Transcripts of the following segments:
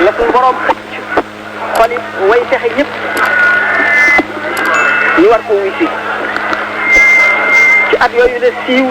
la suñu borom xëcc xol it way texe ñëpp ñu war ko wuy si ci at yooyu de siiw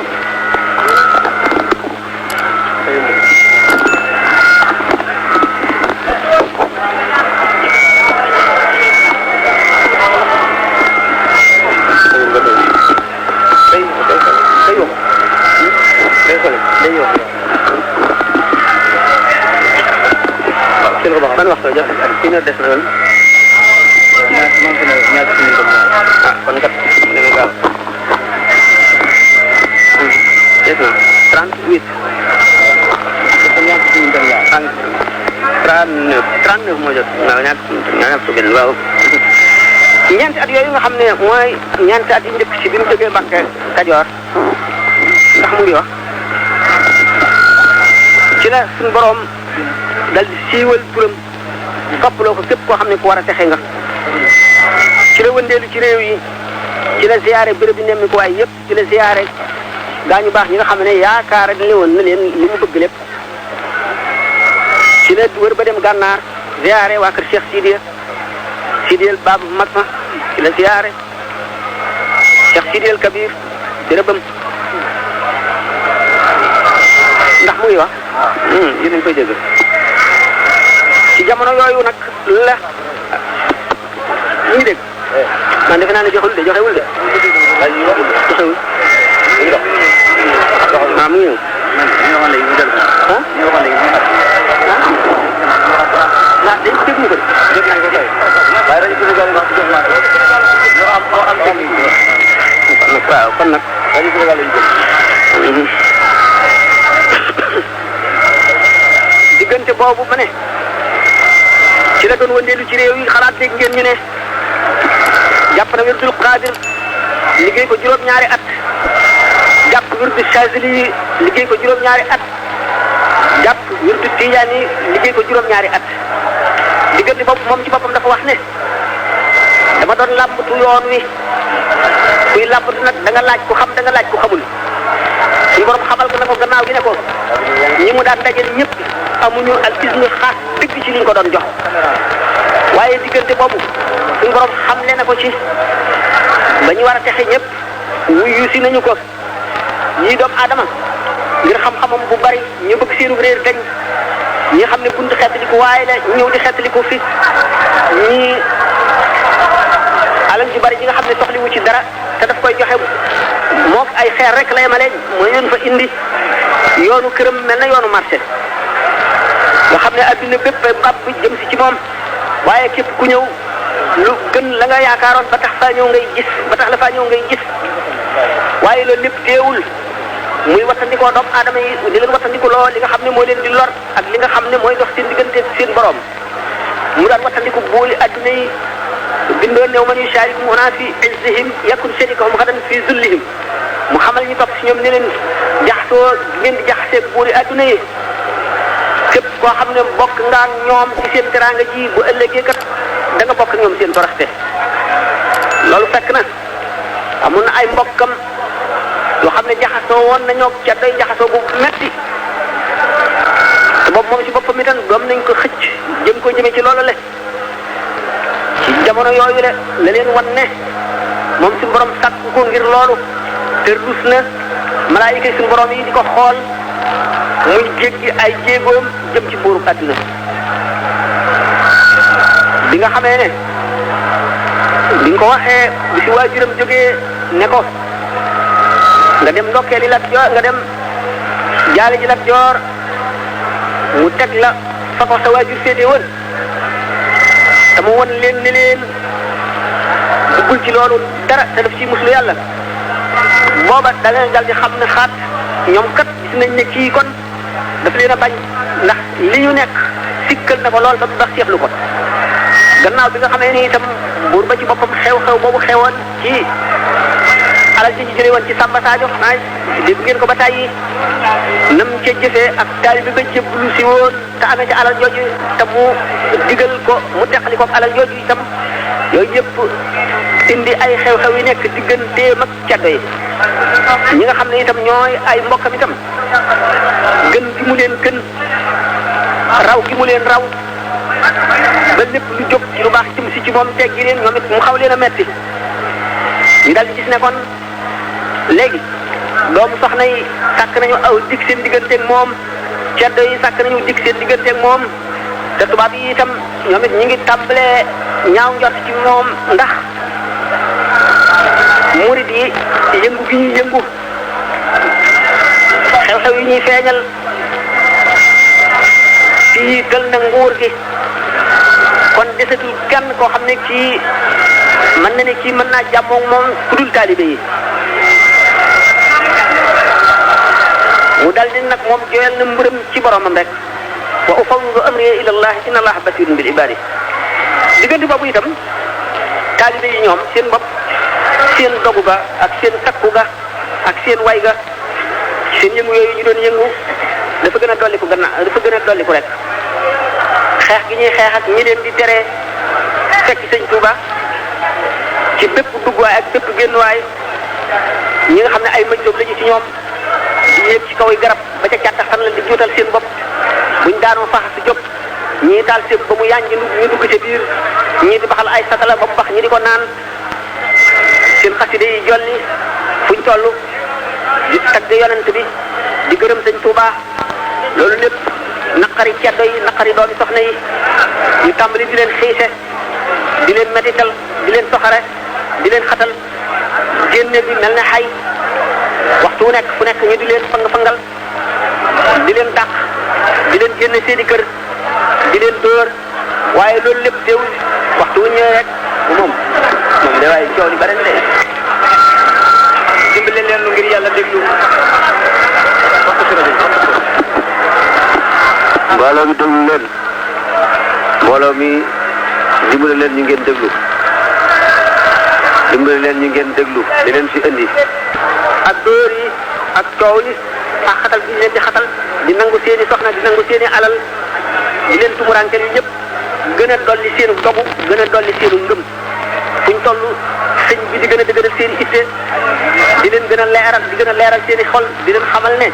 ban waxtu jot fii na des na woon ah kon kat dina gaaw des na 38 39 moo jot waaw ñaar fukki benn waaw ñeenti at yooyu nga xam ne mooy ñeenti at yi njëkk ci bi mu jógee Mbàkke Kajoor ndax mu ngi wax ci la suñu borom dal di siiwal turam toppaloo ko képp koo xam ne ku war a texe nga ci la wëndeelu ci réew yi ci la ziyaare béréb yi nemmi ko waay yëpp ci la ziyaare gaañu baax ñi nga xam ne yaakaar ne woon na leen li mu bëgg lépp ci la wër ba dem gànnaar ziyaare waa kër Cheikh Sidiyel Baabu mag ma ci la ziyaare Cheikh Sidiyel Kabir bérébam ndax muy wax yéen a ngi koy dégg ci jamono yooyu nag la ñu ngi dégg man defe naa ne joxewul de joxewul mu ngi ñëw ah day dégg mu ko de waaw kon nag diggante boobu ma ne ci la doon wëndeelu ci réew yi xalaat dégg ngeen ñu ne jàpp na wirdul Qaadir liggéey ko juróom-ñaari at jàpp wirdu Chazili liggéey ko juróom-ñaari at jàpp wirdu Tijaani liggéey ko juróom-ñaari at diggante boobu moom ci boppam dafa wax ne dama doon làmbatu yoon wi kuy làmbatu nag da nga laaj ku xam da nga laaj ku xamul suñu borom xamal ko na ko gannaaw gi ne ko ñi mu daan dajeel ñëpp amuñu al ismu xaas dëgg ci liñ ko doon jox waaye diggante boobu suñu borom xamle na ko ci ba ñu war a texe ñëpp wuyu si nañu ko ñii doomu aadama ngir xam-xamam bu bari ñu bëgg seenu réer dañ ñi xam ne buntu xeetaliku waaye la ñëw di xeetaliku fi ñii alal ji bari ñi nga xam ne soxliwu ci dara te daf koy joxe mook ay xeer rek la yemale mooy leen fa indi yoonu këram mel na yoonu marché nga xam ne adduna bépp bab jëm si ci moom waaye képp ku ñëw lu gën la nga yaakaaroon ba tax faa ñëw ngay gis ba tax la faa ñëw ngay gis waaye loolu lépp teewul muy wattandikoo doomu aadama yi di leen wattandiku loo li nga xam ne moo leen di lor ak li nga xam ne mooy dox seen diggante seen borom mu daan wattandiku buuli adduna yi bindoon new man yusharikum huna fi izzihim yakun sharikahum gadan fi zullihim mu xamal ñu topp si ñoom ne leen jaxasoo ngeen di jaxaseeg buuli adduna yi képp koo xam ne bokk nga ak ñoom ci seen teraanga ji bu ëllëgee kat da nga bokk ñoom seen toroxte loolu fekk na amoon na ay mbokkam yoo xam ne jaxasoo woon nañoo ca doy jaxasoo bu metti te boobu moom si boppam itam doom nañ ko xëcc jëm ko jëmee ci loolu le ci jamono yooyu le la leen wan ne moom suñu borom sàkk ko ngir loolu te rus na malaayika yi suñu borom yi di ko xool muy jéggi ay jéegoom jëm ci buurub àdduna bi nga xamee ne bi nga ko waxee bi si waajuram jógee ne ko nga dem ndokkee li Lat Joor nga dem jaale ji Lat Joor mu teg la fa ko sa waajur féete woon te mu won leen ne leen duggul ci loolu dara te daf ci muslu yàlla booba da leen dal di xam ne xaat ñoom kat gis nañ ne kii kon daf leen a bañ ndax li ñu nekk sikkal na ko lool ba seexlu ko gannaaw bi nga xamee ni itam buur ba ci boppam xew-xew boobu xewoon ci alal ci ñu jëlee woon ci Samba Sadio xanaa dégg ngeen ko ba tàyyi nam ca jëfee ak taalibe bi ba jébbalu si woon te amee ci alal jooju te mu digal ko mu teqali ko alal jooju itam yooyu yëpp indi ay xew-xew yi nekk digganteem ak caddo yi ñi nga xam ne itam ñooy ay mbokkam itam gën gi mu leen gën raw gi mu leen raw ba lépp lu jóg ci lu baax jëm si ci moom teggi leen ñoom it mu xaw leen a metti ñu dal di gis ne kon léegi doomu soxna yi sàkk nañu aw dig seen digganteeg moom ceddo yi sàkk nañu dig seen digganteeg moom te tubaab yi itam ñoom it ñi ngi tàmbalee ñaaw njort ci moom ndax murid yi yëngu gi ñuy yëngu xew-xew yi ñuy feeñal fii dal na nguur gi kon desatul kenn koo xam ne kii mën na ne kii mën naa jàmmoog moom ku dul taalibe yi mu dal di nag moom joyal na mbërëm ci boromam rek wa ufawwidu amri ila allah inna allaha basirun bil ibadi diggante boobu itam taalibe yi ñoom seen bopp seen dogu ga ak seen takku ga ak seen way ga seen yëngu yooyu ñu doon yëngu dafa gën a dolliku gannaaw dafa gën a dolliku rek xeex gi ñuy xeex ak ñi leen di tere fekk sëñ Tuuba ci bépp dugguwaay ak bépp génnuwaay ñi nga xam ne ay majjoob lañu ci ñoom di yéeg ci kaw yi garab ba ca càtta xam la di juutal seen bopp buñ daanoo fax si jóg ñii taal seen ba mu yànj ñu dugg ca biir ñii di baxal ay satala ba mu bax ñi di ko naan seen xaside yi jolli fuñ toll di tagg yonent bi di gërëm sëñ Tuuba loolu lépp naqari ceddo yi naqari doomi soxna yi ñu tàmbali di leen xiise di leen médital di leen soxare di leen xatal génne bi mel ne xay waxtu wu nekk fu nekk ñu di leen fang-fangal di leen dàq di leen génne seeni kër di leen dóor waaye loolu lépp teewul waxtu wu ñëwee rek moom de waaye coow li bare na de dimbale leen lu ngir yàlla déglu mbooloo mi déglu leen mbooloo mi dimbale leen ñu ngeen déglu dimbale leen ñu ngeen déglu di leen fi indi ak dóor yi ak coow li ak xatal bi ñu leen di xatal di nangu seeni soxna di nangu seeni alal di leen tumuraankel yi ñëpp gën a dolli seenu dogu gën a dolli seenu ngëm fuñ toll sëñ bi di gën a dëgëral seeni itte di leen gën a leeral seeni xol di leen xamal ne